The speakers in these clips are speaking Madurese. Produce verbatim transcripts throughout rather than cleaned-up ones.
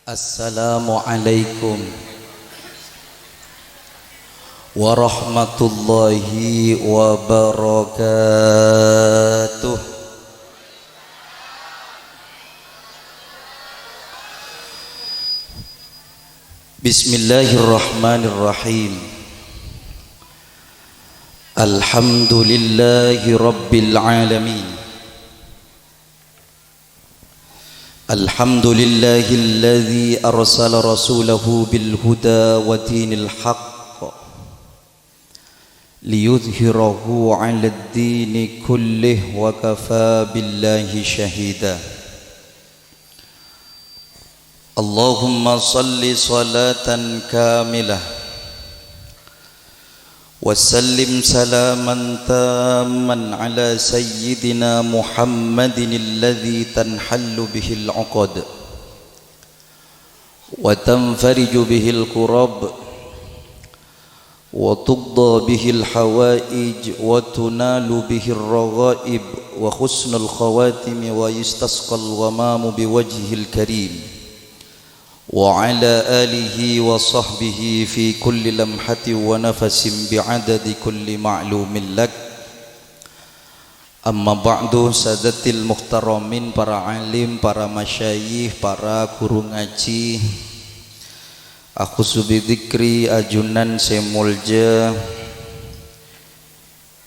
Assalamualaikum warahmatullahi wabarakatuh. Bismillahirrahmanirrahim. Alhamdulillahi rabbil alamin. Alhamdulillahilladzi arsala rasulahu bil huda wa dinil haqq liyudhhirahu 'alad dini kullih wa kafa billahi syahida. Allahumma shalli shalatan kamilah wa sallim salaman tamman ala sayyidina Muhammadin alladzi tanhallu bihil 'uqad wa tanfariju bihil kurab wa tuqda bihil hawaij wa tunalu bihir raghaib wa husnul khawatimi wa yustasqal ghamamu biwajhihil karim. Wa ala alihi wa sahbihi fi kulli lamhatin wa nafasin bi'adadi kulli ma'lumin lak. Amma ba'du, sadatil muhtaramin, para alim, para masyayikh, para guru ngaji, akhusu bidzikri ajunan sè molja,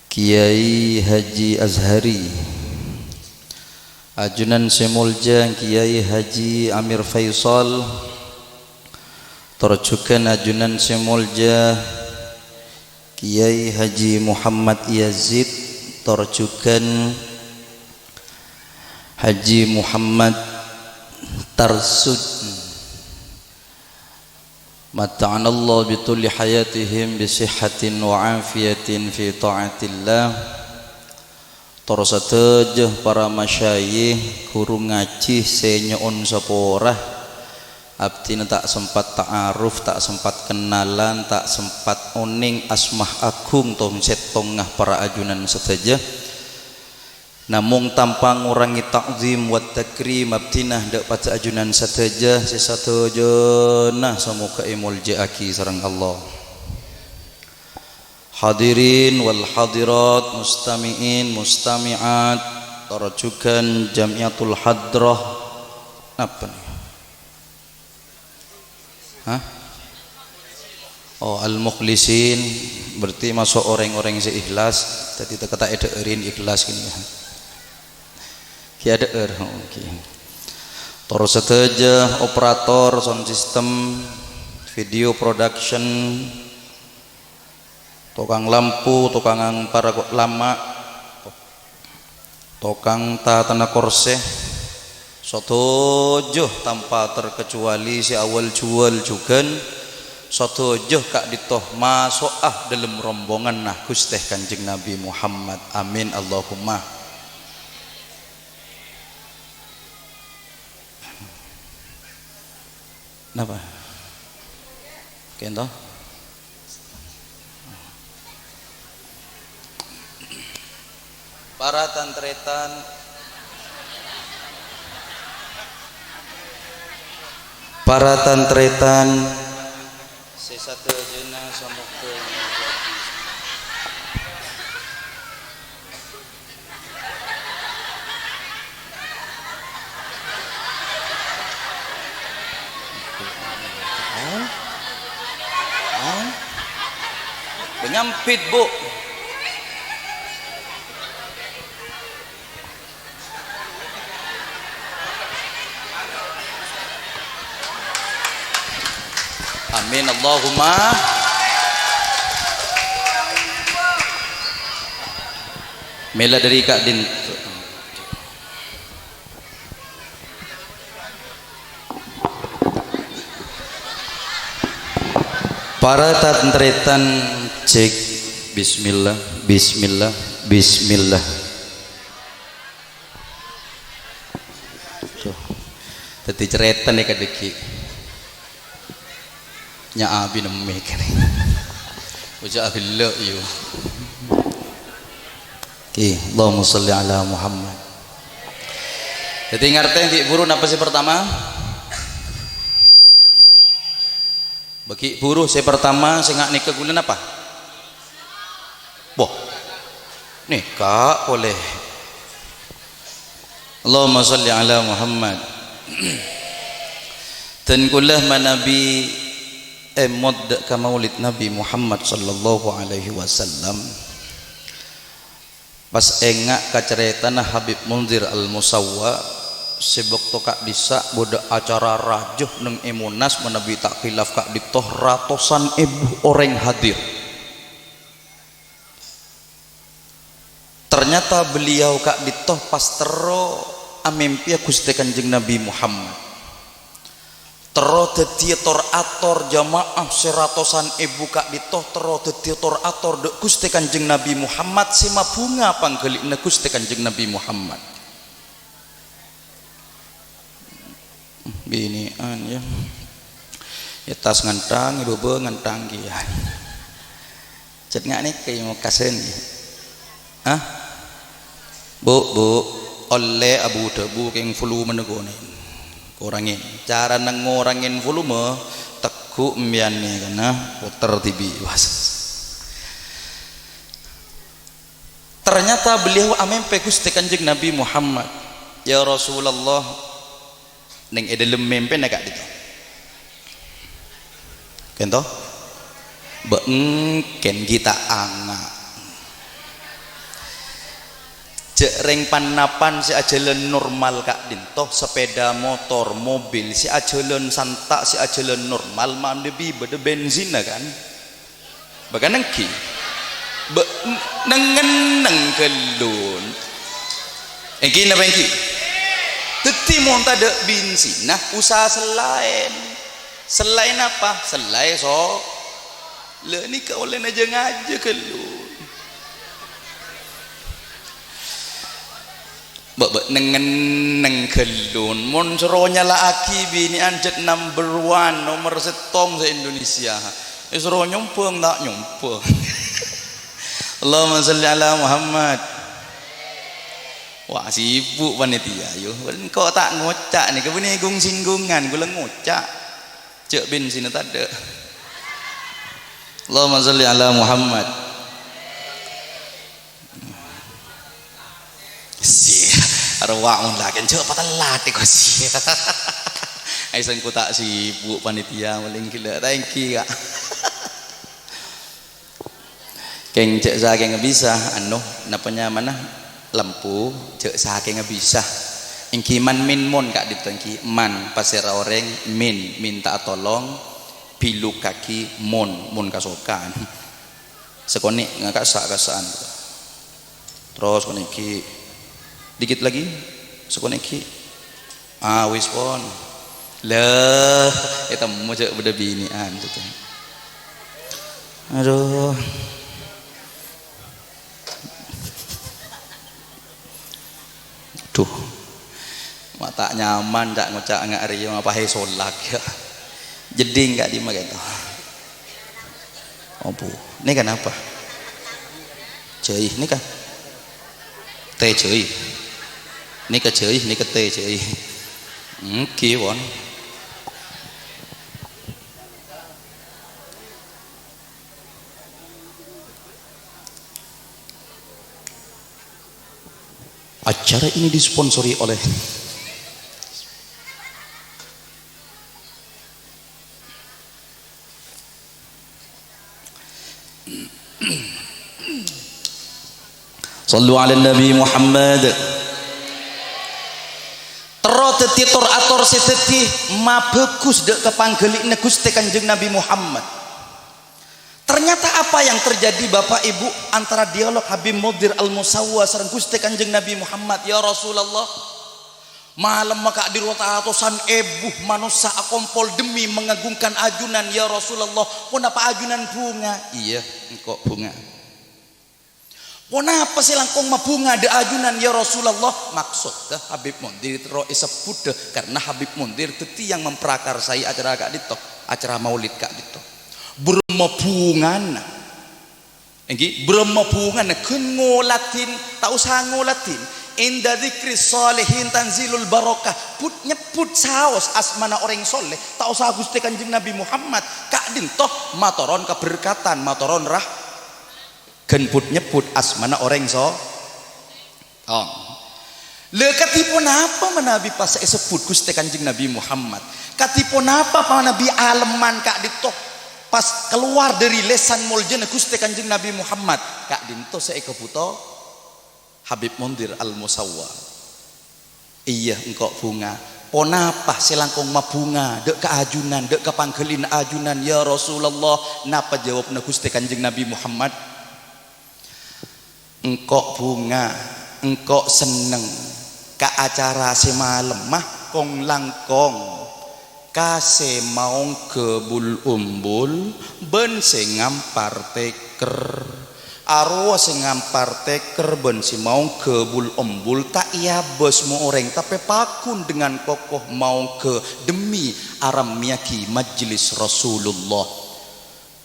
Kiai Haji Azhari, ajunan sè molja Kiai Haji Amir Faisal, tor jhughân ajunan sè molja Kiai Haji Muhammad Yazid, tor jhughân Haji Muhammad Tarsud. Matta'anallahu bituli hayatihim bisihhatin wa afiyatin fi ta'atillah. Tor sadhâjâ para masyayikh, guru ngaji sè nyo'on sapora. Abdhina ta' sempat ta'aruf, ta' sempat kennalan, ta' sempat onèng asma agung tong-sèttongnga para ajunan sadhâjâ. Namong tanpa ngorangè ta'zim wa takrim abdhina dâ' padâ ajunan sadhâjâ, sè sadhâjâna samoghâ èmoljâ'aghi sareng Allah. Hadirin wal hadirat, mustami'in, mustami'at, tor jhughân Jamiyatul Hadrah. Napa nè? Hah? Oh, al-mukhlisin, berarti maso' orèng-orèng sè ikhlas, dhâddhi ta' èdhâ'ârin ikhlas kènè, ya. Ghi' adhâ'âr, oh, oke. Tor sadhâjâ operator sound system, video production, tokang lampu, tokang para lama', tokang tatana korsè, sadhâjâ tanpa terkecuali sè awal jhuwâl jhughân, sadhâjâ ka'dinto maso'a dâlem rombonganna Ghustè Kanjeng Nabi Muhammad. Amin, Allahumma. Napa? Kento? Para tan-tarètan, para tan-tarètan sè sadhâjâna samoghâ Nyambit, Bu. Amin, Allahumma. Mèla dâri ka'dinto. Para tan-tarètan, cek. Bismillah, bismillah, bismillah. Tuh. Dhâddhi carèta nèka dhâggi'. Nya' abinemmè kènè. Oja' aghellâ', yu. Oke, Allahumma shalli ala Muhammad. Dhâddhi ngartè ghi' buru napa sè pertama? Ghi' buru sè partama sè nga' nèka ghulâ napa? Boh. Nèka polè. Allahumma shalli ala Muhammad. Dan kaulâ manabi èmot dâ' ka maulid Nabi Muhammad sallallahu alaihi wasallam. Pas enga' ka carètana Habib Munzir Al-Musawwa, sè bâkto ka'dissa' bâdâ acara rajâ neng è Monas, manabi ta' khilaf ka'dinto ratosan èbu orèng hadir. Ternyata beliau ka'dinto pas terro amèmpèya Ghustè Kanjeng Nabi Muhammad. Terro dhâddhiyâ tor-ator jamaah sè ratosan èbu ka'dinto terro dhâddhiyâ tor-ator dâ' Ghustè Kanjeng Nabi Muhammad sè mabhunga pangghâli'na Ghustè Kanjeng Nabi Muhammad. Binè'an, yâ. Yâ, tas ngènthang, bâbâ ngènthang kèya. Cè' nga' nèka, yâ, mokasèn, yâ. Hah? Bu, Bu, ollè abu-dhâbu kèng volumena konèng. Korangè. Carana ngorangè volumè, tegghu' empèyan nèka, nah, poter dhibi', bas. Ternyata beliau amèmpè Ghustè Kanjeng Nabi Muhammad. "Ya Rasulullah," neng è dâlem mèmpèna ka'dinto. Kènto? Bâ' engkèn ghi' ta' anga'. Jâ' rèng pan-napan sè ajhâlân normal ka'dinto, sepeda motor, mobil, sè ajhâlân santa', sè ajhâlân normal, manabi bâdâ bensinna, kan? Bâ' kan èngghi? Bâ-, n-, neng-ngenneng ghâllun. Èngghi napa èngghi? Dhâddhi, mon tadâ' bensinna, usaha sè laèn. Sè laèn apa? Sè laèn so-, la nèka ollèna jâ-ngajâ ghâllun. Bâ-, bâ-, neng-ngenneng ghâllun. Mon soro nyala'aghi binè'an jhât number one, nomer sèttong sa-Indonesia. Èsoro nyombhâng, ta' nyombhâng. Allahumma shalli ala Muhammad. Wah, sibuk panitia, yo. Engko' ta' ngoca' nèka, bânnè gung-singgungan, kaulâ ngoca'. Jâ' bensinna tadâ'. Allahumma shalli ala Muhammad. Si, rowa mon la kèn jâ' patellat èko si. Ai sengko ta' sibuk panitia paling gila. Thank you, Kak. Kèng jâ' sakènga bisa, anu, napa nyamana? Lampu, jâ' sakènga bisa. Èngghi man min mon ka'dinto èngghi man pasèra orèng min, minta tolong, bilukaghi mon, mon kasokan. Sakonè' nga' kassa'-kassa'an. Terros konè' ghi'. Dikit lagi. Sakonè' ghi'. Ah, wis pon. Lah, ètemmo jâ' bâdâ binè'an, gitu. Aduh. Duh. Ma' ta' nyaman ca' ngoca' nga' rèya, apa è solak, ya. Jeddhing ka'dimma kèto? Apa? Nèka napa? Jâi, nèka? Tè jâi. Nèka jâi, nèka tè jâi. Èngghi, pon. Acara ini disponsori oleh Shallu ala Nabi Muhammad. Terro dhâddhi tor-ator sè dhâddhi mabhâghus dâ' ka pangghâli'na Ghustè Kanjeng Nabi Muhammad. Ternyata apa yang terjadi, Bapak Ibu, antara dialog Habib Mudhir Al-Musawwa sareng Ghustè Kanjeng Nabi Muhammad, "Ya Rasulullah, malemma ka'dinto ratosan èbu manossa akompol demi mengagungkan ajunan, ya Rasulullah. Ponapa ajunan bhunga?" "Iyâ, engko' bhunga." "Ponapa sè langkong mabhunga dâ' ajunan, ya Rasulullah?" Maksodda Habib Mudhir terro èsebbhudhâ, karena Habib Mudhir dhâddhi yang memprakarsai acara ka'dinto, acara maulid ka'dinto. Bârâmma bhungana? Èngghi, bârâmma bhungana? Ghun ngoladhin, ta' osa ngoladhin. "Inda dzikris shalihin tanzilul barakah." But nyep-, Nyebbhut saos asmana orèng soleh, ta' osa Ghustè Kanjeng Nabi Muhammad, ka'dinto matoron kaberkatan, matoron rah-, ghân bhut-nyebbhut asmana orèng so-, tong. Lha, kadhi ponapa manabi pas èsebbhut Ghustè Kanjeng Nabi Muhammad? Kadhi ponapa manabi alemman ka'dinto pas kalowar dhâri lèsan moljâna Ghustè Kanjeng Nabi Muhammad? Ka'dinto sè èkabhuto Habib Mundhir Al-Musawwa. Iyâ, engko' bhunga. Ponapa sè langkong mabhunga dâ' ka ajunan, dâ' ka pangghâlina ajunan, ya Rasulullah? Napa jawabna Ghustè Kanjeng Nabi Muhammad? Engko' bhunga, engko' senneng ka acara sè malemma kong-langkong, ka sè maongghâ bul-ombul bân sè ngampar tèkèr. Arowa sè ngampar tèkèr bân sè maongghâ bul-ombul ta' èabâs mo' orèng, tapè paggun dengan kokoh maongghâ demi arammèyaghi majlis Rasulullah.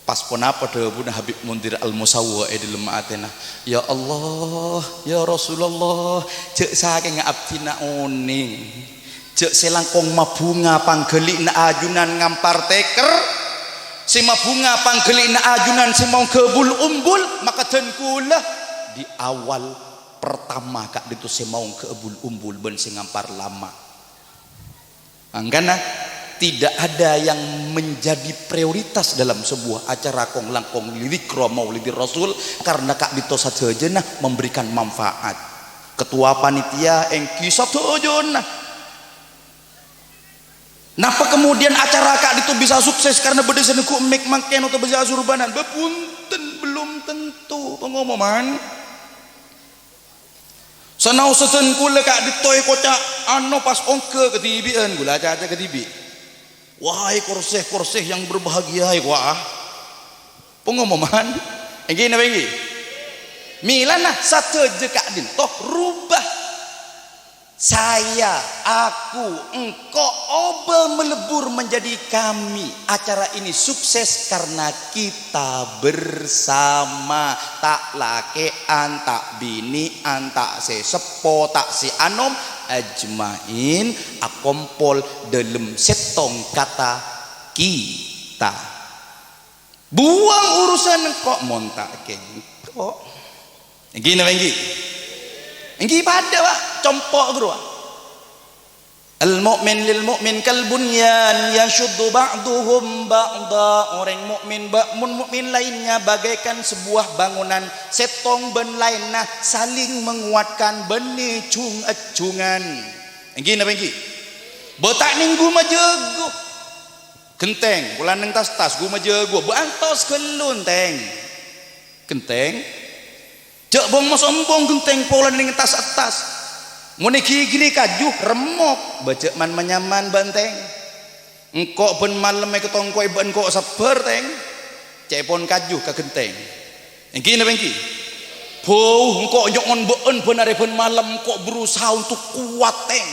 Pas ponapa dhâbuna Habib Mundhir Al-Musawwa è dhâlem atèna? "Ya Allah, ya Rasulullah, jhâ' sakènga abdhina onèng. Jhâ' sè langkong mabhunga pangghâlina ajunan ngampar tèkèr, sè mabhunga pangghâlina ajunan sè maongghâ bul-ombul, makaddhân kaulâ di awal pertama ka'dinto sè maongghâ bul-ombul bân sè ngampar lama." Mangkana, tidak ada yang menjadi prioritas dalam sebuah acara kong-langkong dzikra Maulidir Rasul, karena ka'dinto sadhâjâna memberikan manfaat. Ketua panitia èngghi sadhâjâna. Napa kemudian acara ka'dinto bisa sukses karena bâdâ sè nèngghu mic mangkèn otabâ bisa asurbanan? Bâ, bhunten, belum tentu. Pangomoman. Sanaossa dân kaulâ ka'dinto èkoca' ano pas ongghâ kadhibi'ân, kaulâ acaca kadhibi'. Wahai korsè-korsè yang berbahagia, èkoca'. Pangomoman. Èngghi napa èngghi? Mèlana sadhâjâ ka'dinto rubâ. Saya, aku, engko', obâ malebbur menjadi kami. Acara ini sukses karena kita bersama. Ta' lakè'an, ta' binè'an, ta' sè seppo, ta' sè anom, ajma'in, akompol dâlem sèttong kata kita. Buwâng urusan engko', mon ta' kèngko'. Èngghi napa èngghi? Èngghi padâ, Pak. Compo' ghâruwa. "Al-mu'min lil mu'min kal bunyan yasyuddu ba'duhum ba'da." Orèng mukmin bâ-, mon mukmin lainnya bagaikan sebuah bangunan, sèttong bân laènna saling menguatkan, bânnè jhung-èjhungan. Èngghi napa èngghi? Bâ ta' nèngghu majâghu. Ghentèng, polana neng tas-tas, ghu majâghu, bâ antos ghâllu, Tèng. Ghentèng. Jhâ' bhong-masombhong ghentèng polana neng tas-tas. Mon èghighiri kaju, remmok, bâ jhâ' man-manyaman bâ'na, Tèng. Engko' bân malem èkatongko'è bâ'na ko' sabbhâr, Tèng. Ca'èpon kaju ka ghentèng. Èngghi napa èngghi? Bâu, engko' nyo'on bâ'na bân arè bân malem, engko' berusaha untuk kuat, Tèng.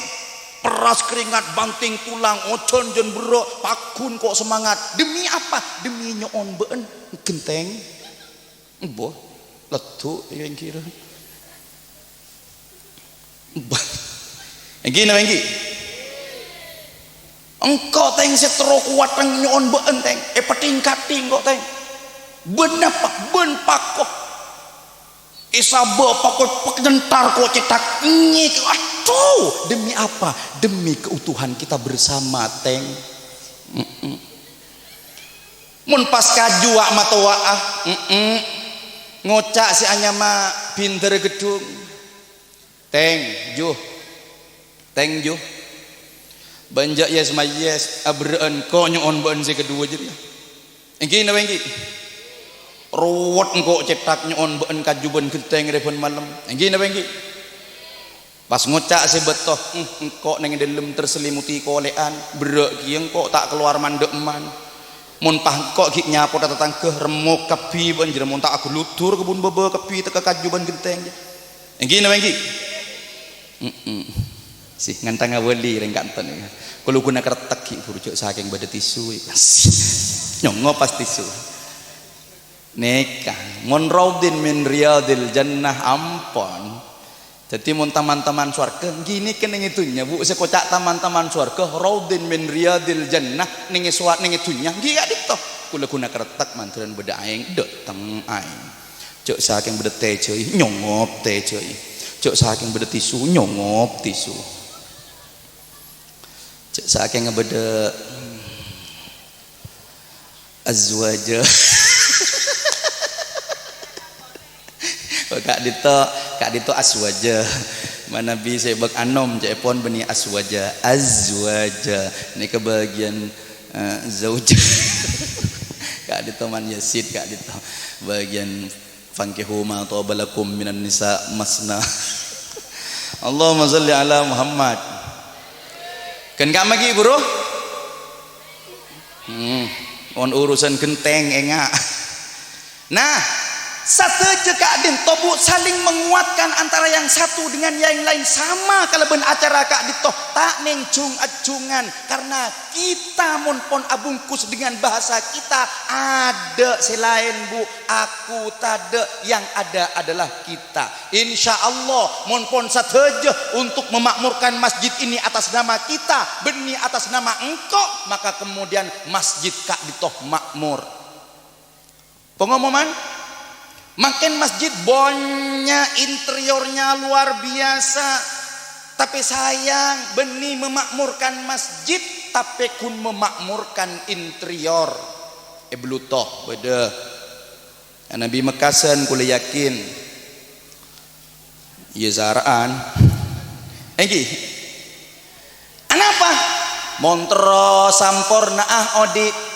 Peras keringat, banting tulang, ojhân jân berrâ', paggun ko' semangat. Demi apa? Demi nyo'on bâ'na ghentèng. Embuh, leddhu' èngghi ro. Embuh. Èngghi napa èngghi? Engko', Tèng, sè terro kowat, Tèng, nyo'on bâ'na, Tèng. Èpèthèng-kathèng engko', Tèng. Bân napa? Bân pako. Èsabâ pako, pako nyentar ko' cèthak. Nyèk. Aduh, demi apa? Demi keutuhan kita bersama, Tèng. Mm-mm. Mon pas kaju wa' matowa'a, mm-mm. Ngoca' sè anyama bhindhârâ gheddhung. Tèng, Ju. Tèng, Ju. Bân jhâ' yes-mayes, aberrâ'ân ko' nyo'on bâ'na sè kaduwâ jârèya. Èngghi napa èngghi? Rowet engko' cèthak nyo'on bâ'na kaju bân ghentèng arè bân malem. Èngghi napa èngghi? Pas ngoca' sè bâto, "Hmm, engko' neng dâlem terselimuti kolè'an, berrâ' kèya engko' ta' kalowar man-dhâ'emman. Mon pas engko' ghi' nyapotta tatangghâ, remmok kabbhi bân jârèya mon ta' aghâludhur kebun bâbâ kabbhi tekka kaju bân ghentèng." Èngghi napa èngghi? Mm-mm. Sih, ngantang ngabâli rèng kanten. Kaulâ ghuna kertek ghi' buru jhâ' sakèng bâdâ tisu. Nyongo pas tisu. Nèka, mon raudhin min riyadil jannah ampon. Dhâddhi, mon taman-taman sowarghâ, ghi' nèka neng è dhunnya, Bu', sè koca' taman-taman sowarghâ, raudhin min riyadil jannah, neng è sowa-, neng è dhunnya, ghi' ka'dinto. Kaulâ ghun akertek mandhârân bâdâ aèng, dâteng aèng. Jhâ' sakèng bâdâ tè jhâi, nyongop tè jhâi. Jhâ' sakèng bâdâ tisu, nyongop tisu. Jhâ' sakèng bâdâ azwaja. Ka'dinto, ka'dinto azwaja. Manabi sè bâk anom, ca'èpon bânnè azwaja. Azwaja. Nèka bâgiyân, eh, zauja. Ka'dinto man Yazid, ka'dinto. Bâgiyân fankihu ma thaba lakum minan nisa masna. Allahumma shalli ala Muhammad. Kan ka'ma ghi', Bro? Hmm, mon urusan ghenteng, enga'. Nah, sadhâjâ ka'dinto, Bu', saling menguatkan antara yang satu dengan yang lain, sama kalabân acara ka'dinto, ta' neng jung-ajungan, karena kita mon pon abungkus dengan bahasa kita, adâ' sè laèn, Bu', aku tadâ', yang ada adalah kita. Insya Allah, mon pon sadhâjâ untuk memakmurkan masjid ini atas nama kita, bânnè atas nama engko', maka kemudian masjid ka'dinto makmur. Pengumuman, mangkèn masjid bânnya', interiornya luar biasa. Tapè sayang, bânnè memakmurkan masjid, tapè ghun memakmurkan interior. È Bluto bâdâ. Nabi Mekkasen, kaulâ yakin. Iyâ, sara'an. Èngghi. Anapa? Mon terro samporna'a odi'.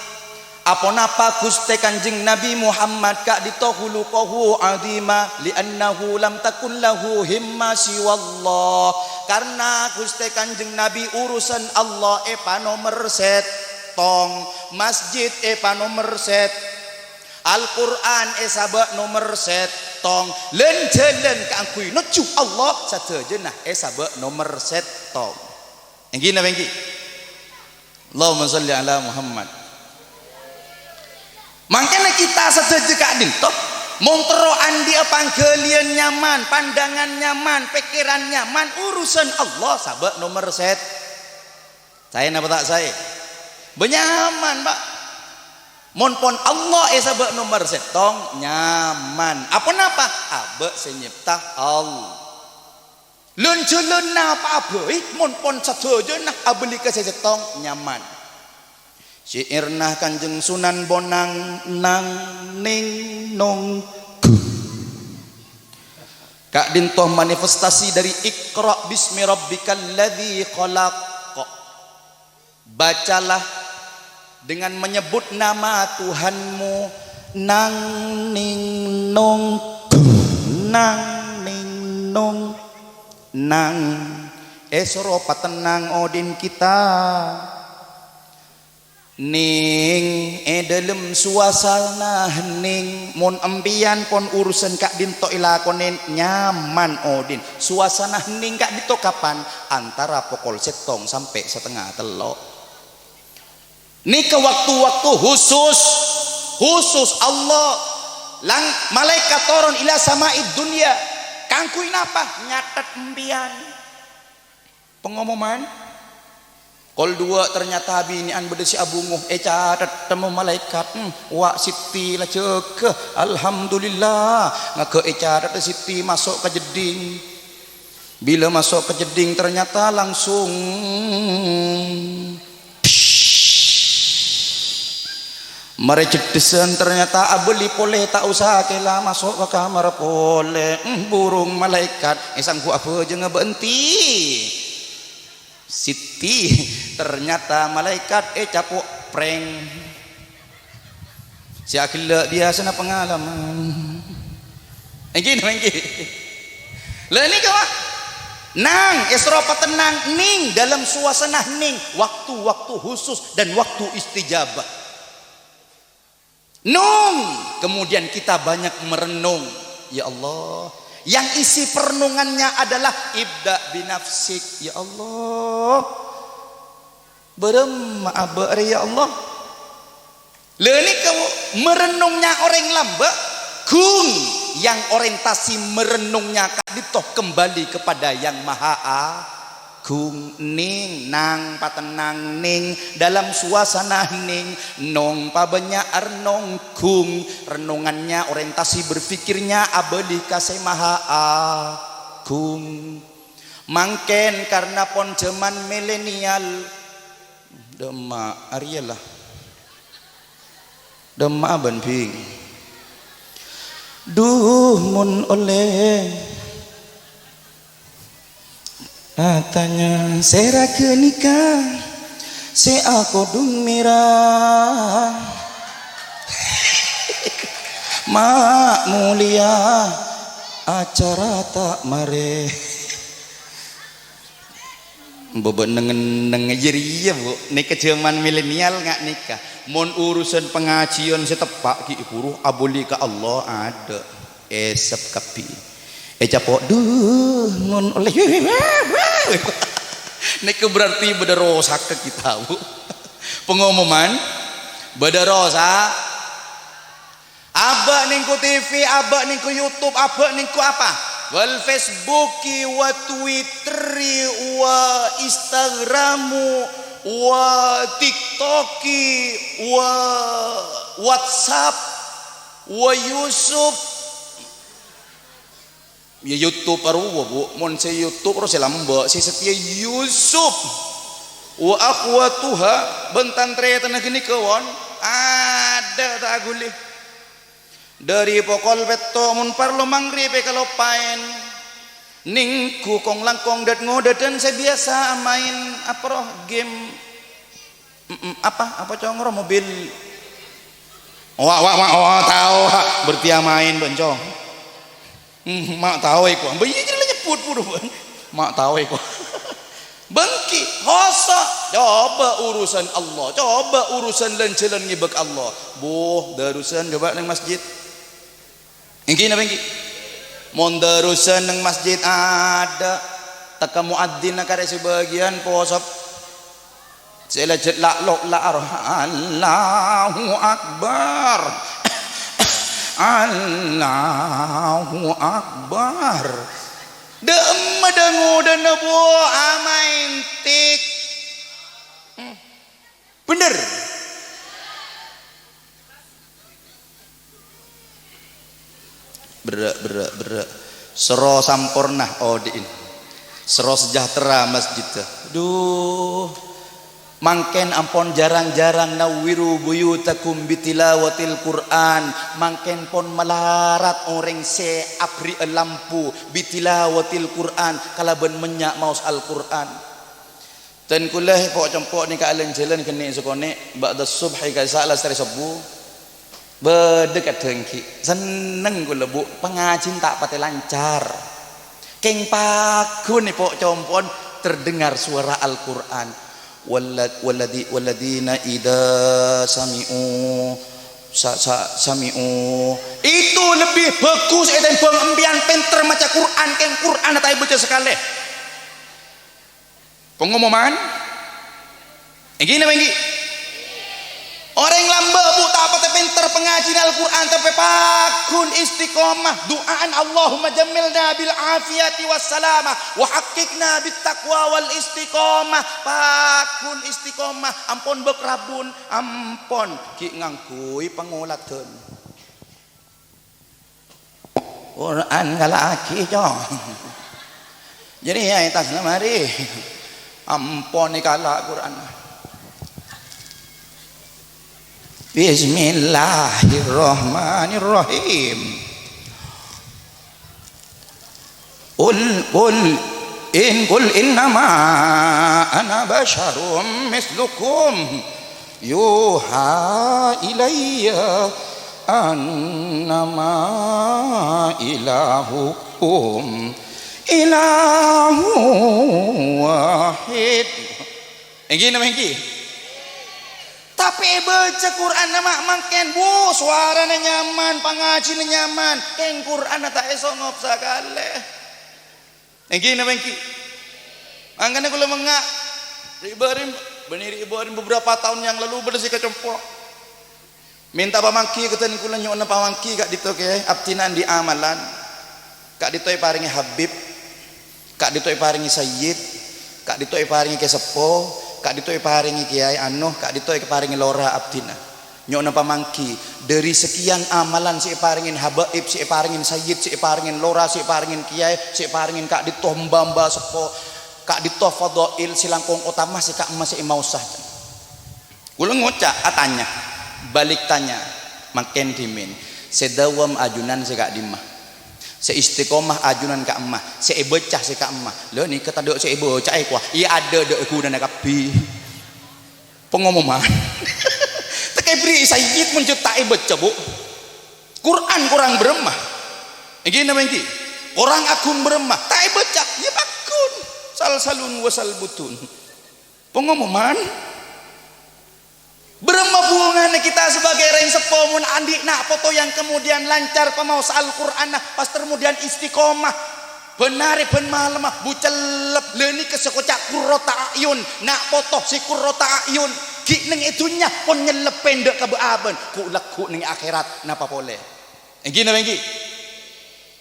Aponapa Ghustè Kanjeng Nabi Muhammad ka'dinto khuluquhu azima, li'annahu lam takun lahu himma siwallah. Karna Ghustè Kanjeng Nabi urusan Allah èpanomer sèttong, masjid èpanomer sèttong. Al-Qur'an èsabâ' nomer sèttong. Lân-jhâlân kaangghuy nojjhu Allah sadhâjâna èsabâ' nomer sèttong. Èngghi napa èngghi? Allahumma shalli ala Muhammad. Mangkana kita sadhâjâ ka'dinto, mon terro andi'â pangghâliyân nyaman, pandangan nyaman, pèkkèran nyaman, urusan Allah sabâ' nomer sèt-, Saè napa ta' saè? Bâ nyaman, Pak. Mon pon Allah èsabâ' nomer sèttong, nyaman. Aponapa? Abâ' sè nyèpta Allah. Lân-jhâlân napa abâi, mon pon sadhâjâna abâli ka sè sèttong, nyaman. Syi'irna Kanjeng Sunan Bonang, nang ning nong gu. Ka'dinto manifestasi dari Iqra bismi rabbikal ladzi khalaq. Bacalah dengan menyebut nama Tuhanmu, nang ning nong gu, nang ning nong, nang. Èsoro patennang odin kita. Ning, è dâlem suasana hening, mon empèyan pon urusan ka'dinto èlakonè nyaman odin. Suasana hening ka'dinto kapan? Antara pokol sèttong sampè' satengnga tello'. Nèka waktu-waktu khusus, khusus Allah. Lang-, malaèkat toron ila sama'id dunya. Kaangghuy napa? Nyatet empèyan. Pengumuman. Kol duwâ' ternyata abinè'an bâdâ sè abungo, ècatet temmo malaèkat. Hmm, wa' Sitti la jâgâ. Alhamdulillah, ngaghâ ècatet Sitti maso' ka jeddhing. Bilâ maso' ka jeddhing, ternyata langsung Marè jeddhessan ternyata abâli polè, ta' osa kèla maso' ka kamar polè. Hmm, burung malaèkat èsangghu abhâjângnga bâ'na enti. Sitti, ternyata malaèkat ècapo' prank. Sè aghellâ' biyasana pangalaman. Èngghi, napa èngghi? Lha nèka, Pak. Nang, èsoro patennang, ning, dalam suasana hening, waktu-waktu khusus dan waktu istijabah. Nung, kemudian kita banyak merenung. Ya Allah, yang isi perenungannya adalah ibda binafsik. Ya Allah, bârâmma abâ' rè, ya Allah? Lha nèka merenungnya orèng lambâ', ghung. yang orientasi merenungnya ka'dinto kembali kepada Yang Maha Agung. Ning, nang, patennang, ning, dalam suasana ning, nong, pabânnya' arnong, gung, renungannya, orientasi berpikirnya abâli ka sè Maha Agung. Mangkèn karna pon jhâman milenial, dâmma arèya la. Dâmma bân bhing. Duh, mon ollè atanya sè ra ghânèka sè akodhung mèra. Ma' molèya acara ta' marè. Mbok bâ'na neng-enneng jârèya, Bu. Nèka jhâman milenial nga' nèka. Mon urusan pangajiyân sè teppa' ghi' bhuru abâli ka Allah, adâ'. Èsep kabbhi. Ècapo', "Duh, mon ollè." Nèka berarti bâdâ rosak ka kita, Bu. Pengumuman, bâdâ rosak. Abâ' nèng ko T V, abâ' nèng ko YouTube, abâ' nèng ko apa? Wal Facebooki, wa Twitteri, wa Instagramu, wa TikToki, wa WhatsApp, wa Yusuf. Ya, YouTube arowa, Bu. Mon sè YouTube ro sè lambâ', sè satèya Yusuf. Wa akhwatuha, bân tan-tarètanna ghânèka, won. Adâ' ta' aghuli. Dâri pokol pètto' mon parlo maghrib èkaloppaè. Nèngghu kong-langkong dât-ngodâdhân sè biyasa maèn apa ro game. Mm-mm, apa? Apa cong ro mobil? Wa, wa, wa, wa, tao, ha. Berarti amaèn, bân, cong. Hmm, ma' tao èko. Bâ, iyâ, jârèya nyebbhut buru, bân. Ma' tao èko. Bengki, hoso. Coba urusan Allah, coba urusan lan-jhâlân ngibâ ka Allah. Buh, darusan coba neng masjid. Ènggi napa ènggi? Mon darusan neng masjid adâ', tekka muadzin karè sè bâgiyân posop. Sè lajhât la'-lo' la' aro, "Allahu Akbar. Allahu Akbar." Dâ'emma dâ-ngodâna, Bu, amaèn tik. Hmm. Bhender. Berrâ', berrâ', berrâ'. Soro samporna odi'in. Soro sejahtera masjidda. Duh. Mangkèn ampon jhârâng-jhârâng nawwiru buyutakum bitilawatil Qur'an. Mangkèn pon malarat orèng sè aberri'â lampu bitilawatil Qur'an kalabân mennya' maos Al-Qur'an. Dân kulâ po'-compo' nèka lan-jhâlân ghâni' sakonè', ba'da subhi ka isya' lastarè sobbhu. Bâdâ kadhâng ghi'. Senneng kulâ, Bu, pangajin ta' patè lancar. Kèng pagghun è po'-compo'en terdengar suara Al-Qur'an. Walla-, walladzi-, walladzina idza sami'u sa-, sa-, sami'u. Itu lebih bagus ètèmbhâng empèyan pènter maca Qur'an, kèng Qur'an ta' èbâca sakalè. Pengumuman? Ènggi napa ènggi? Orèng lambâ', Bu, ta' patè pènter pangajina Al-Qur'an, tapè pagghun istiqomah. Du'aan, "Allahumma jammilna bil afiyati was salamah, wa haqqiqna bit taqwa wal istiqomah." Pagghun istiqomah, ampon bâk rabun, ampon ghi' ngangghuy pangoladan. Qur'an kala'aghi, Cong. Jârèya è attas lamari. Ampon èkala' Qur'an. Bismillahirrahmanirrahim. Qul, qul, in, qul innama ana basyarum mislukum yuha ilayya annama ilahukum ilahu wahid. Ènggi napa ènggi? Tapè èbâca Qur'anna ma' mangkèn, bu, sowarana nyaman, pangajina nyaman, kèng Qur'anna ta' èsongop sakalè. Ènggi napa ènggi? Mangkana kaulâ mengnga', ri'-bâri', bânnè ri'-bâri' beberapa taon yang lalu bâdâ sè kacompo'. Mènta pamangghi ka dân kaulâ, nyo'ona pamangghi ka'dinto, kèyaè, abdhina andi' amalan. Ka'dinto èparèngè habib, ka'dinto èparèngè sayyid, ka'dinto èparèngè kè seppo, ka'dinto èparèngè kèyaè anu, ka'dinto èparèngè lora abdhina. Nyo'ona pamangghi, dhâri sakèyan amalan sè èparèngè habaib, sè èparèngè sayyid, sè èparèngè lora, sè èparèngè kèyaè, sè èparèngè ka'dinto mbah-mbah seppo, ka'dinto fadhail sè langkong otama sè ka'imma sè èmaosa. Kaulâ ngoca', atanya, balik tanya, mangkèn dhimèn, sè dâwâm ajunan sè ka'dimma? Sè istiqomah ajunan ka'imma, sè èbâca sè ka'imma. Lha nèka tadâ' sè èbâca, èkowa, iyâ adâ' dâ' ghunana kabbhi. Pengumuman. Tekka èberri' sayyid mon jhâ' ta' èbâca, Bu. Quran korang bârâmma? Èngghi napa èngghi? Korang aghung bârâmma? Ta' èbâca, iyâ pagghun. Salsalun wa salbutun. Pengumuman. Bârâmma bhungana kita sebagai rèng seppo mon andi' na' poto yang kemudian lancar pamaosa Al-Qur'anna, pas kemudian istiqomah. Bân arè bân malemma, bu cellep, lha nèka sè koca' qurrata a'yun, na' poto sè qurrata a'yun. Ghi' neng è dhunnya pon nyellep pendhâ' ka bâ'-abâ'ân, ghu'-lagghu' neng è akhèrat, napa polè? Èngghi napa èngghi?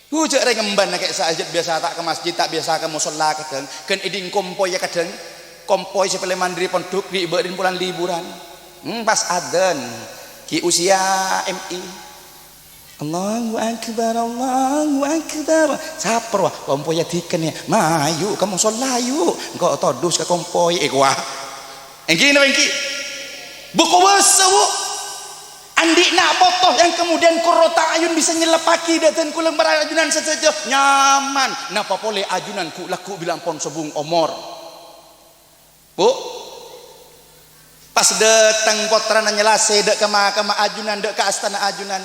Hu, jhâ' rèng embhân kè' sajjhât biyasa ta' ka masjid, ta' biyasa ka mosolla kadhâng, ghân èdhing kompoyya kadhâng, kompoy sè palèman dhâri pondhuk, ghi' bâ' dhâri polana liburan. Hmm, pas adzan, ghi' usia M I. Allahu Akbar, Allahu Akbar. Sapa rowa? Kompoyya dhikèn, yâ. Mayu ka mosolla, yu. Engko' todus ka kompoy, èkowa. Èngghi napa èngghi? Bu kobâsa, Bu. Andi' na' poto yang kemudian qurrata a'yun bisa nyelleppaghi dâ' dân kaulâ para ajunan sadhâjâ nyaman. Napa polè ajunan ghu'-lagghu' bilâ ampon sobung omor. Bu, pas dâteng pottrana nyellasè dâ' kama-kama ajunan, dâ' ka astana ajunan.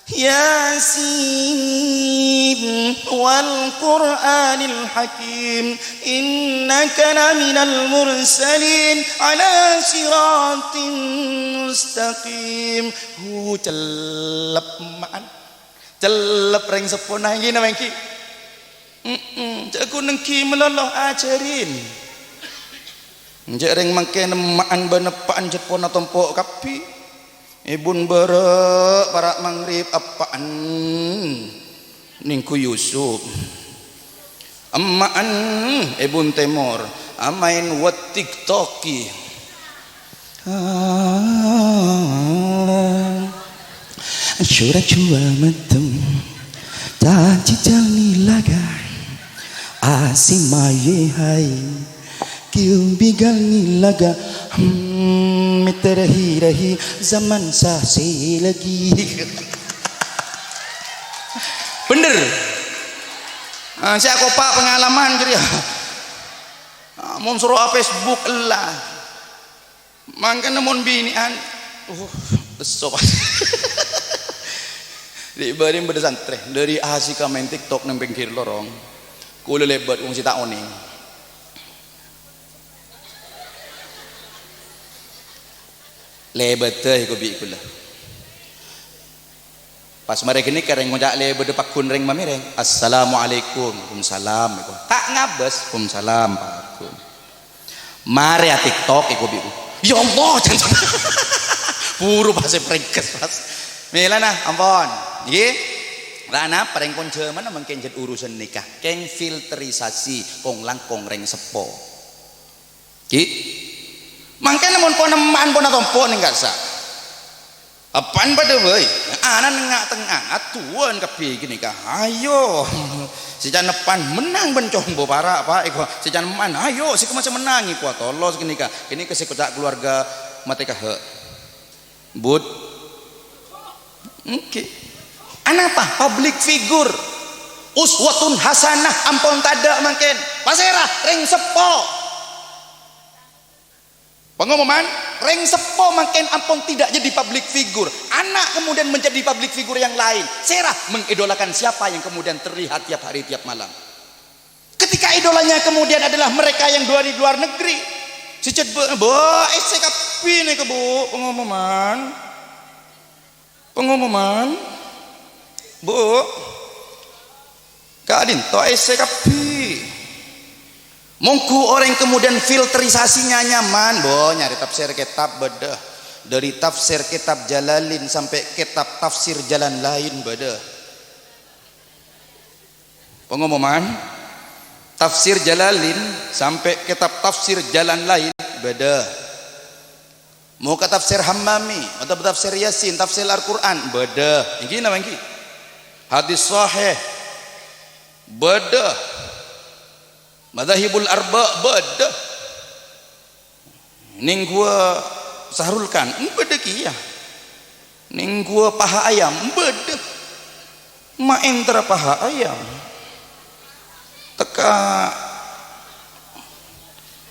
Yasin wal Qur'anil Hakim, innaka laminal mursalin ala siratin mustaqim. Hu, cellep ma'an. Cellep rèng seppona èngghi napa èngghi? Mm-mm, jhâ' ghun èngghi malolo ajhârin. Jhâ' rèng mangkèn emma'an bân eppa'an seppona tompo' kabbhi. Èbun bârâ' para' maghrib eppa'an nèngghu Yusuf. Emma'an èbun tèmor amaèn wet TikTok-è. Sura jua metem, ta jijal nilaga, asimaye hai, kiubigal nilaga, hmm, miterahi-rahi zaman sasi lagi. Bhender. Ah, sè akopa' pengalaman jârèya. Ah, mon soro a Facebook ella. Mangkana mon binè'an, uh, besso pas. Di' bâri' bâdâ santrè, dâri asika maèn TikTok neng pinggir lorong. Kaulâ lèbât wong sè ta' onèng. Lèbâdhâ èkobi' kaulâ. Pas marè ghânèka rèng ngoca' lèbâdhâ pagghun rèng mamèrèng, "Assalamualaikum." "Waalaikumsalam." Ta' ngabâs, "Waalaikumsalam, Pagghun." Marè a-TikTok èkobi'. "Ya Allah," buru pas èprèngkes, pas. Mèlana, ampon. Ngghi. Ra napa rèng kon jhâmanna mangkèn jhât urusan nèka. Kèng filterisasi kong-langkong rèng seppo. Ghi. Mangkana mon pon emma'an pon atompo' neng ka'issa'. Eppa'an padâ bhâi. Ana nengnga'-tengnga', adduwân kabbhi ghânèka. Ayo. Sè can eppa'an mennang bân combo para', Pa', èkowa. Sè can emma'an, ayo, sè kemma sè mennang, èkowa tolos ghânèka. Ghânèka sè koca' keluarga matè kahâ'. But. Èngghi. Anapa? Public figure. Uswatun hasanah ampon tadâ' mangkèn. Pasèra? Rèng seppo. Pengumuman, rèng seppo mangkèn ampon tidak jadi public figure. Anak kemudian menjadi public figure yang lain. Sèra mengidolakan siapa yang kemudian terlihat tiap hari, tiap malam. Ketika idolanya kemudian adalah mereka yang dua di luar negeri. Sè cèt bâ-, bâ-, essè kabbhi nèka, Bu, pengumuman. Pengumuman. Bu, ka'dinto essè kabbhi. Mongghu orèng kemudian filterisasinya nyaman, bo, nyarè tafsir kètab bâdâ. Dhâri tafsir kitab Jalalain sampè' kitab tafsir jalan laèn bâdâ. Pengumuman, tafsir Jalalain sampè' kitab tafsir jalan laèn bâdâ. Maka tafsir Hammami, otabâ tafsir Yasin, tafsir Al-Qur'an, bâdâ. Ènggi napa ènggi? Hadis sahih, bâdâ. Madzhabul arba', bâdâ. Nèng ghuwâ Sahrul Kan, bâdâ kèya. Nèng ghuwâ paha ayam, bâdâ. Ma' entara paha ayam. Tekka,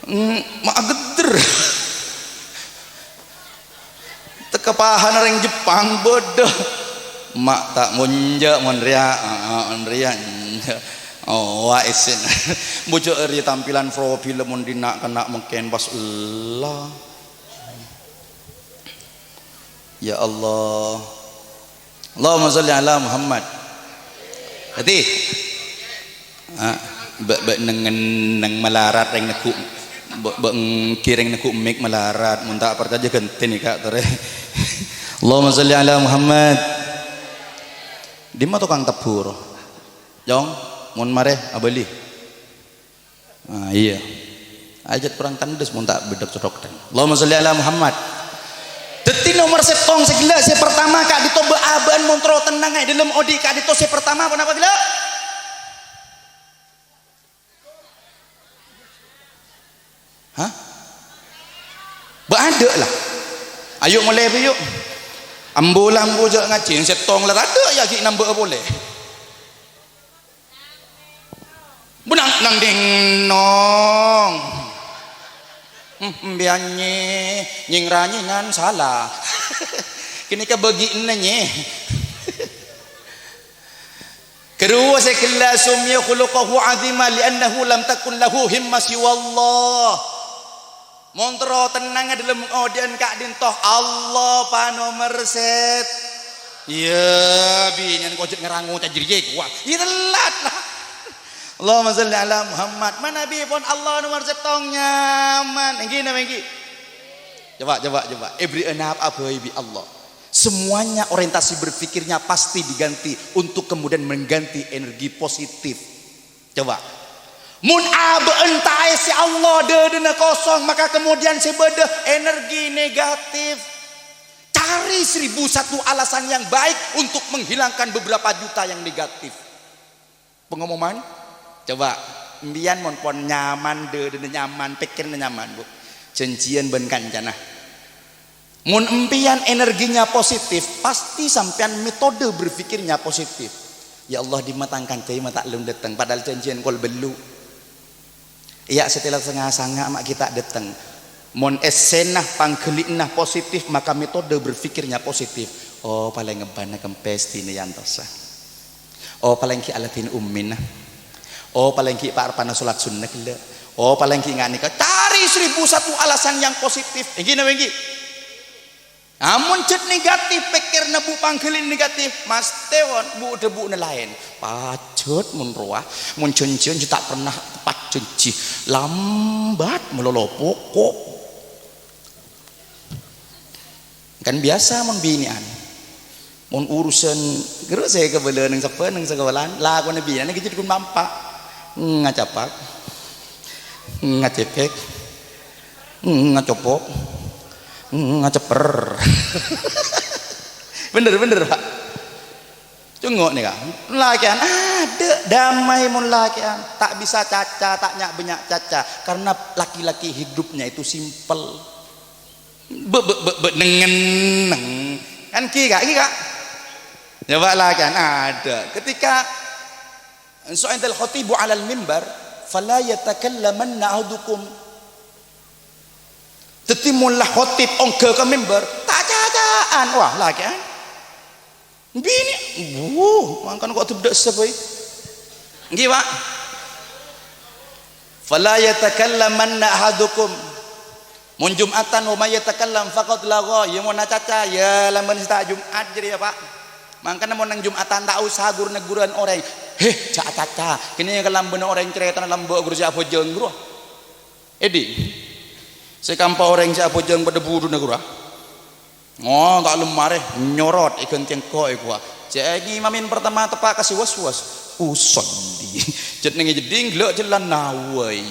mm, ma' agheddher. Tekka pahana rèng Jepang, bâdâ. Ma' ta' monjâ' mon rèya, aa, mon rèya, enjâ'. Oh, wa' essèna. Bojâ' rèya tampilan profil mon dina' kènè' mangkèn pas ella. Ya Allah. Allahumma shalli ala Muhammad. Hati. Ah, bâ', bâ' neng-, neng malarat rèng neggu', bâ', bâ' ngèrèng neggu' mic malarat. Mon ta' parcajâ ghântèna, Ka', torè. Allahumma shalli ala Muhammad. Dimma tokang tebbhur? Jong, mon marè abâli. Ah, iyâ. Ajât korang tandhes mon ta' bâdâ cothoghân. Allahumma shalli ala Muhammad. Dhâddhi nomer sèttong sè ghellâ', sè partama ka'dinto bâ'-abâ'ân mon terro tennang è dhâlem odi' ka'dinto sè partama ponapa ghellâ'? Hah? Bâ' adâ' la. Ayo molè bi' yu. Ambu la ambu jâ' ngajhi, sèttong la tadâ' ya ghi' nambâ'â polè. Bunang nang ding nong. Hmm, biyan nye, nying-ranyingan sala. Kènè ka bâgi'na nye. Kaduwâ sè ghellâ' summiya khuluquhu 'azima li'annahu lam takun lahu himma siwallah. Mon terro tennang è dhâlem odi'ân ka'dinto Allah panomer sèt. Iyâ, binè'an kojhât ngarango cajâriyâ kowa. Iyâ tellat la. Allahumma shalli ala Muhammad. Manabi pon Allah nomer sèttong nyaman. Ènggi napa ènggi? Coba, coba, coba. Èbherri'â napa bhâi bi' Allah. Semuanya orientasi berpikirnya pasti diganti untuk kemudian mengganti energi positif. Coba. Mon abâ'na ta' èssè Allah, dâdâna kosong, maka kemudian sè bâdâ energi negatif. Cari seribu satu alasan yang baik untuk menghilangkan beberapa juta yang negatif. Pengumuman? Coba, mbiyan mon pon nyaman, dâdâna nyaman, pèkkèrra nyaman, Bu. Jhânjhiyân bân kancana. Mon empiyan energinya positif, pasti sampeyan metode berpikirnya positif. "Ya Allah, dimma tang kanca ma' ta' lem dâteng, padahal janjian kol bellu'." Iyâ, satèla sanga-sanga ma' ghi' ta' dâteng. Mon essèna, pangghâli'na positif, maka metode berpikirnya positif. "Oh, palèng ebbhâna kempès dinah èyantosa." Oh, palèng ghi' aladhinè ummina. Oh, palèng ghi' pa'-arpa'na solat sunnah ghellâ'. Oh, palèng ghi' nga' nèka. Cari seribu satu alasan yang positif. Ènggi napa ènggi? Amon jhât negatif, pèkkèrra bu pangghâli negatif, mastè pon bu-dhâbu'na laèn. Pajhât mon rowa, mon jhânjhiyân jhâ' ta' pernah teppat jhânjhi. Lambat malolo poko'. Kan biyasa mon binè'an. Mon urusan, ghârâ sè kabâlâ neng sabbhân neng sakabâlâ'ân, lakona binè'an ghi' jhâ' ghun mampa'. Ngacapak. Ngacèpèk. Ngacopok. Ngacepper. Bener, bener, Pak. Cungo' nèka. Lakè'an adâ' damai mon lakè'an. Ta' bisa caca, ta' nya'-bânnya' caca. Karena laki-laki hidupnya itu simpel. Bâ-, bâ-, bâ-, bâ-, neng-ngenneng. Kan ghi, Ka'? Ghi, Ka'? Coba lakè'an adâ'. Ketika su'idal khatibu 'alal mimbar, "Fala yatakallamanna ahadukum." Dhâddhi, mon la khatib ongghâ ka mimbar, ta' caca'an. Wah, lakè'an. Binè', wuh, mangkana kok dubdhâ' sè bhâi. Ènggi, Pak? "Fala yatakallamanna ahadukum." Mon Jum'atan, "Wa may yatakallam faqad lagha." Iyâ, mon acaca, iyâ, lambân sè ta' Jum'at jârèya, Pak. Mangkana mon neng Jum'atan, ta' osa ghur-negghuran orèng. "Hè, jhâ' acaca. Kènè' kalambâna orèng carètana lambâ' ghur sè abhâjâng, ghuru." Èdhi'. Sè kampa orèng sè abhâjâng padâ budhuna, ghuru. Oh, ta' lem marè, nyorot, èghântè engko' èkowa. Cè' ngimami pertama teppa' ka sè was-was. Usolli. Jhât neng è jeddhing, gellâ' jhâlân nawai.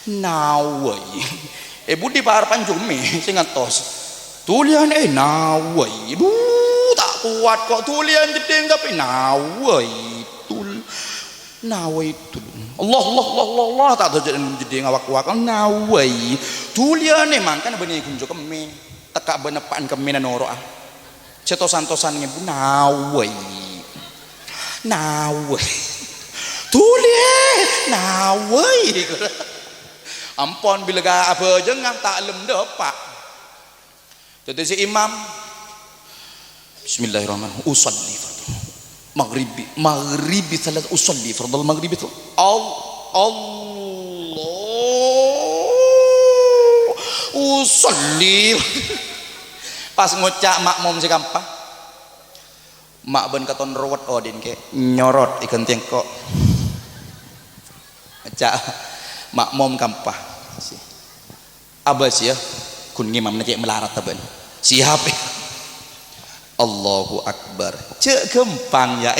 Nawai. È budi par pancomè sè ngantos. Tuliyân, eh, nawai. Duh, ta' kowat ko' tuliyân jeddhing tapè nawai. Tul. Nawaitul. Allah, Allah, Allah, Allah, Allah. Ta' tao jhâ' neng jeddhing awak-owak. Nawai. Tuliyân, eh, mangkana bânnè ghunjo kemmè. Tekka' bân eppa'en kemmèna noro'a. Sè tos-antosan ngèbu, nawai. Nawai. Tuliyân, nawai. Ampon bilâ ka abhâjângnga ta' lem dâpa'. Dhâddhi sè imam, "Bismillahirrahmanirrahim. Usalli fardal maghribi, maghribi salat, usalli fardal maghribi salat. Al-, Allah. Usalli." Pas ngoca' makmum sè kampa. Ma' bân katon rowet odhi'na kè, nyorot èghântè engko'. Ca' makmum kampa. Abâs, yâ, ghun ngimamna cè' malarat, abâs. Siap. Allahu Akbar. Jhâ' ghâmpang, yâ.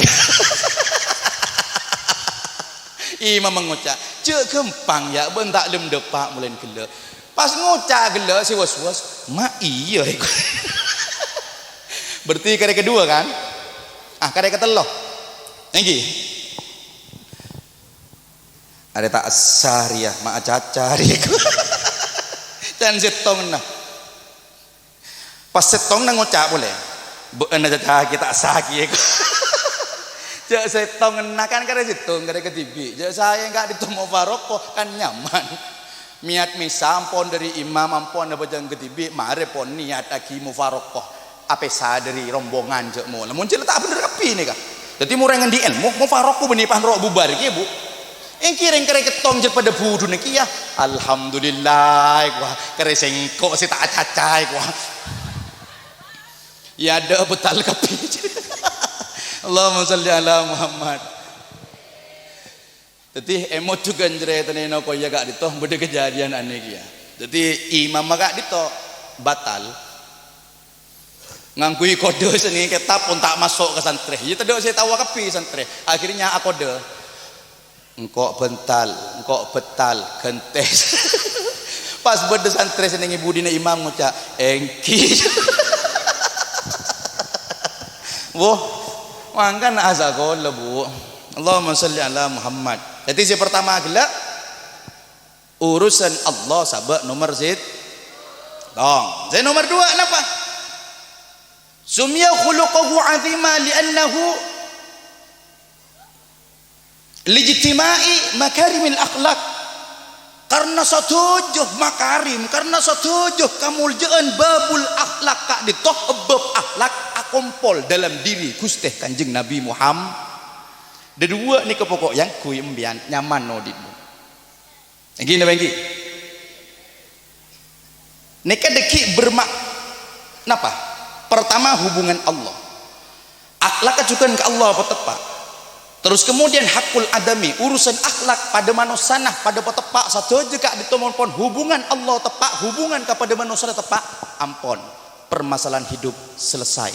Imam ngoca', "Jhâ' ghâmpang, yâ, bân ta' lem dâpa' molaè ghellâ'." Pas ngoca' ghellâ' sè was-was, "Ma' iyâ, èko." Berarti karè kedua, kan? Ah, karè katello. Èngghi. Arè ta' sahari, yâ, ma' acaca arè. Can sèttongnga. Pas sèttongnga ngoca' polè, "Bâ'na caca ghi' ta' sahaghi, èko." Jhâ' sèttongnga kan karè sèttong, karè kadhibi'. Jhâ' saè ka'dinto mufaraqah, kan nyaman. Niat misa ampon dhâri imam, ampon abhâjâng kadhibi', marè pon niataghi mufaraqah. Apèsa dhâri rombongan jhâ' mola. Mon jhâ' la ta' bhender kabbhi nèka. Dhâddhi mon orèng andi' èlmo, mufaraqah bânnè panro' bubar kèya, Bu. Èngghi rèng karè kèttong jhâ' padâ budhuna kèya. Alhamdulillah, èkowa. Karè sèngko' sè ta' acaca, èkowa. Yâ, adâ' bhâtal kabbhi. Allahumma shalli ala Muhammad. Dhâddhi, è mojhughân carètana èno koya ka'dinto bâdâ kadhâddhiyân anè kèya. Dhâddhi, imamma ka'dinto batal. Ngangghuy kodâ sè neng kètab pon ta' maso' ka santrè. Yâ, tadâ' sè taowa kabbhi santrè. Akhirnya akodâ. Engko' bhântal, engko' bhântal, ghântè. Pas bâdâ santrè sè neng è budina imam ngoca', "Èngghi." Woh, mangkana asakola, Bu. Allahumma shalli ala Muhammad. Dhâddhi sè partama ghellâ', urusan Allah sabâ' nomer sèttong. Sè nomer duwâ' napa? Summiya khuluquhu azima li'annahu lijtima'i makarimil akhlaq. Karna sadhâjâ makarim, karna sadhâjâ kamoljâ'ân babul akhlak ka'dinto, bab akhlak akompol dalam diri Ghustè Kanjeng Nabi Muhammad. Dhâduwâ' nèka poko' èangghuy empèyan nyaman odhi'na. Èngghi napa èngghi? Nèka dhâggi' bermak-, napa? Pertama, hubungan Allah. Akhlak ajughân ka Allah pateppa'. Terus kemudian hakul adami, urusan akhlak padâ manossana, padâ pateppa', sadhâjâ ka'dinto mon pon hubungan Allah teppa', hubungan ka padâ manossana teppa', ampon. Permasalahan hidup selesai.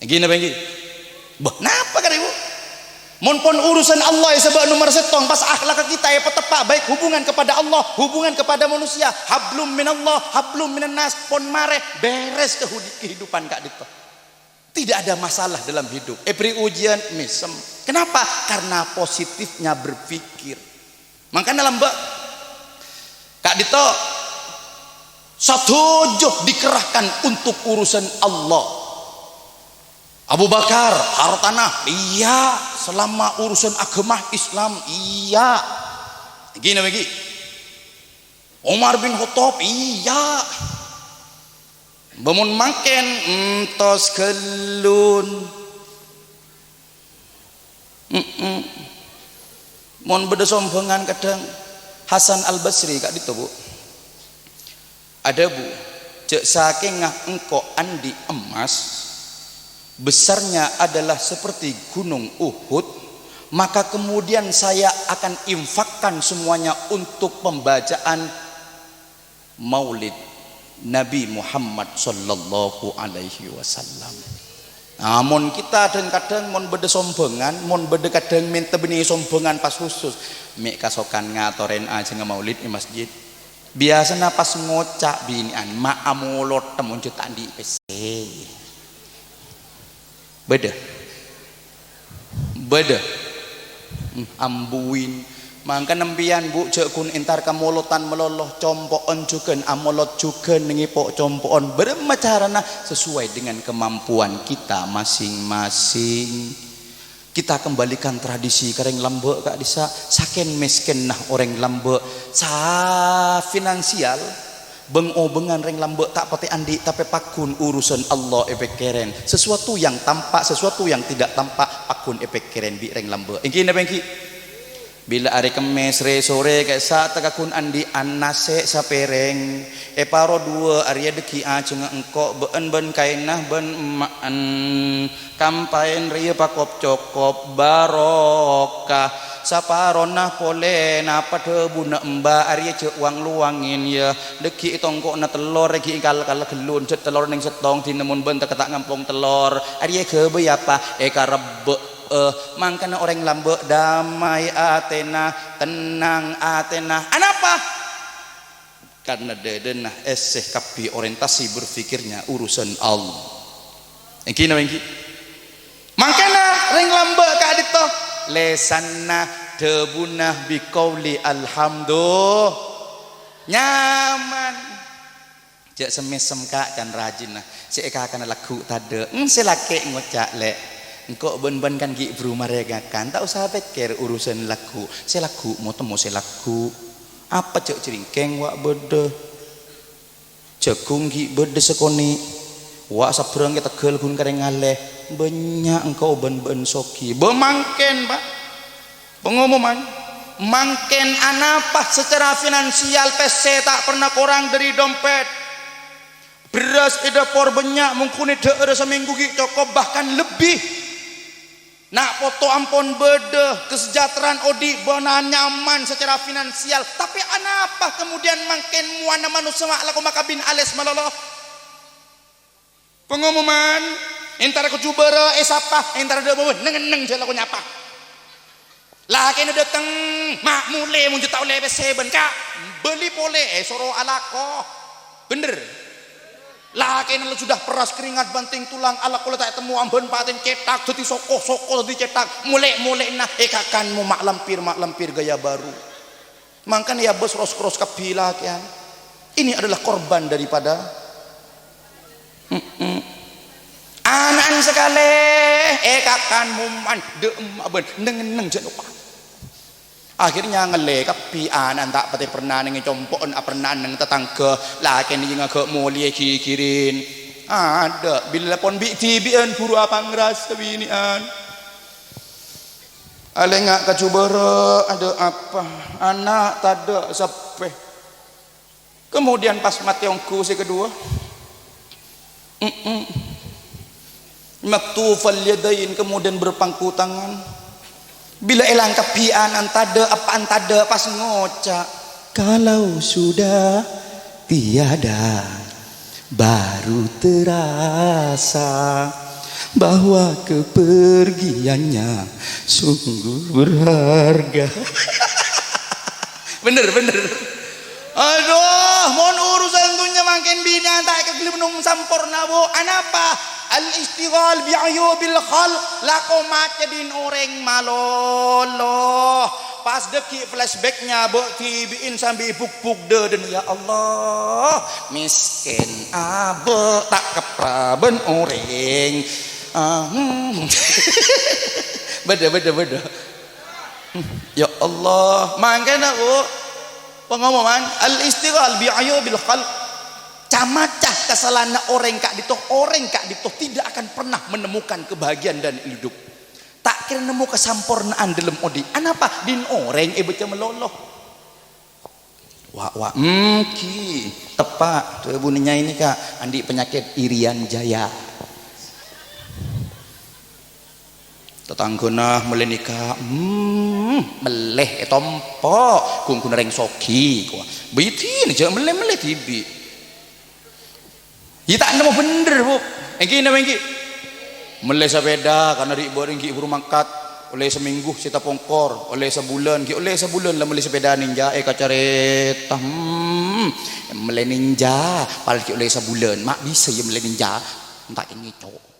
Èngghi napa èngghi? Bâh, napa karè, Bu? Mon pon urusan Allah èsabâ' nomer sèttong, pas akhlak kita èpateppa', baik hubungan kepada Allah, hubungan kepada manusia, hablum minallah, hablum minannas, pon marè, bèrès kehudi-, kehidupan ka'dinto. Tidak ada masalah dalam hidup. Èbri ujian, mèsem. Kenapa? Karena positifnya berpikir. Mangkana lambâ'. Ka'dinto sadhâjâ dikerahkan untuk urusan Allah. Abu Bakar, hartana, iyâ. Selama urusan aghâma Islam, iyâ. Èngghi napa èngghi? Umar bin Khattab, iyâ. Bâ mon mangkèn, entos ghâllun. Mm-mm. Mon bâdâ sombhângan kadhâng Hasan Al-Basri ka'dinto, Bu. Adhâbu, "Jhâ' sakènga engko' andi' emmas, besarnya adalah seperti gunung Uhud, maka kemudian saya akan infakkan semuanya untuk pembacaan maulid." Nabi Muhammad sallallahu alaihi wasallam. Nah, mon kita dhâng-kadhâng mon bâdâ sombhângan, mon bâdâ kadhâng mènta bânnè sombhângan pas khusus, mè' kasokan ngatorè ajhângnga maulid è masjid. Biyasana pas ngoca' binè'an, "Ma' amolot mon jhâ' ta' andi' pèssè." Bâdâ. Bâdâ. Hmm, ambuin. Mangkana empèyan, Bu, jhâ' ghun entar ka molotan malolo, compo'on jhughân, amolot jhughân, nèng èpo' compo'on. Bârâmma carana? Sesuai dengan kemampuan kita masing-masing. Kita kembalikan tradisi ka rèng lambâ' ka'dissa'. Sakèn mèskènna orèng lambâ'. Sa finansial, bâng-obângan rèng lambâ' ta' patè andi', tapè pagghun urusan Allah èpèkkèrè. Sesuatu yang tampak, sesuatu yang tidak tampak, pagghun èpèkkèrè bi' rèng lambâ'. Ènggi napa ènggi? Bilâ arè Kemmès rè-sorè ka'issa' ta' ghun andi' nasè' sapèrèng. Èparo duwâ' arèya dhâggi' ajhângnga engko' bâ'ân bân kaènna bân emma'en. Kampaèn rèya pakop-cokop, barokah. Saparona polè napa dhâbuna emba' arèya jhâ' wang-lowangèn, yâ. Dhâggi' è tongko'na tellor, èghi' kal-kal ghellun, jhât tellor nèng sèttong, dina mon bân tekka ta' ngampong tellor. Arèya ghâbây apa? Èkarebbhâ'â. Mangkana orèng lambâ' damai atèna, tennang atèna. Anapa? Karna dâdâna èssè kabbhi orientasi berpikirnya urusan Allah. Ènggi napa ènggi? Mangkana rèng lambâ' ka'dinto lèsanna dhâbuna biqauli alhamdu nyaman. Jhâ' sem-mèsem ka' can rajina. Sè èkakana lagghu' tadâ'. Eng, sè lakè' ngoca', "Lè', engko' bân-bân kan ghi' bru marè ngakan. Ta' osa pèkkèr urusan lagghu'. Sè lagghu' mo-temmo sè lagghu'." Apa jhâ' jrèngkèng wa' bâdâ. Jhâghung ghi' bâdâ sakonè'. Wa' sabbhârâng è tegghâl ghun karè ngalè. Bânnya' engko' bân bâ'ân soghi. Bâ mangkèn, Pa'. Pengumuman. Mangkèn anapa secara finansial pèssè ta' pernah korang dâri dompet. Bherrâs è dâpor bânnya', mongghun è dhâ'ârâ samènggu ghi' cokop, bahkan lebbi. Na' poto ampon bâdâ, kasejahteraan odi' bâna nyaman secara finansial. Tapè anapa kemudian mangkèn mowana manossa ma' lako makabin alès malolo? Pengumuman, entara kojhubârâ èsapa, entara dâ' bâbâ neng-enneng jhâ' lako nyapa. Lakèna dâteng, "Ma' molè mon jhâ' ta' ollè pèssè bân, Ka'." Bâli polè, èsoro alako. Bhender. Lakèna la sudah peras keringat banting tulang, alako la ta' ètemmo ambân patèn cèthak, dâddhi soko, soko dâddhi cèthak. Molè-molèna èkakan mo ma' lampir, ma' lampir gaya baru. Mangkana èabâs ros-kros kabbhi lakèyan. Ini adalah korban daripada, mm-mm. Ana'en sakalè èkakan moman, dâ' emma' bân neng-enneng jhâ' noppa. Akhirnya ngallè kabbhi ana'en ta' patè pernah neng è compo'en, apernah neng tatangghâ, lakèna jhâ' ngaghâ' molèya ghighhirin. Adâ', bilâ pon bi'-dhibi'ân buru apangrasa binè'an. Alènga' kojhubârâ, adâ' apa? Ana' tadâ' seppè. Kemudian pas matè ongghu sè kedua, mm-mm. Maktufal yadain, kemudian berpangku tangan. Bilâ èlang kabbhi ana'en tadâ', eppa'en tadâ', pas ngoca', "Kalau sudah tiada, baru terasa bahwa kepergiannya sungguh berharga." Bhender, bhender. Adhu, mon urusan dhunnya mangkèn binè'an ta' èkaghellem nom samporna, Bu. Anapa? Al-istighal bi uyubil khalq, lako macca dhin orèng malolo. Pas dhâggi' flashback-nya bâ' dhibi'in sambi buk-buk dâdâna, "Ya Allah, mèskèn abâ' ta' kepra bân orèng." Ah, hmm. Bâdâ, bâdâ, bâdâ. Ya Allah, mangkana, Bu, pengumuman al-istighal bi uyubil khalq. Ca-maca kasalahanna orèng ka'dinto, orèng ka'dinto tidak akan pernah menemukan kebahagiaan dan hidup. Ta' kèra nemmo kasampornaan dâlem odi'. Anapa? Dhin orèng èbâca malolo. Wa', wa', ènggi. Teppa', dhâbuna nyai nèka andi' panyakèt irian jaya. Tatangghâna mellè nèka, hmm, mellè ètompo', ghun-ghunna rèng soghi, kowa. Bhidhina jhâ' mellè-mellè dhibi'. Iyâ ta' nemmo bhendher, Bu. Ènggi napa ènggi? Mellè sapèda, karna ri' bâreng ghi' buru mangkat. Ollè samènggu sè tapongkor, ollè sabulân, ghi' ollè sabulân la mellè sapèda Ninja, èkacarèta. Hmm, mellè Ninja, padahal ghi' ollè sabulân. Ma' bisa iyâ mellè Ninja? Enta' kèngèng, Cok.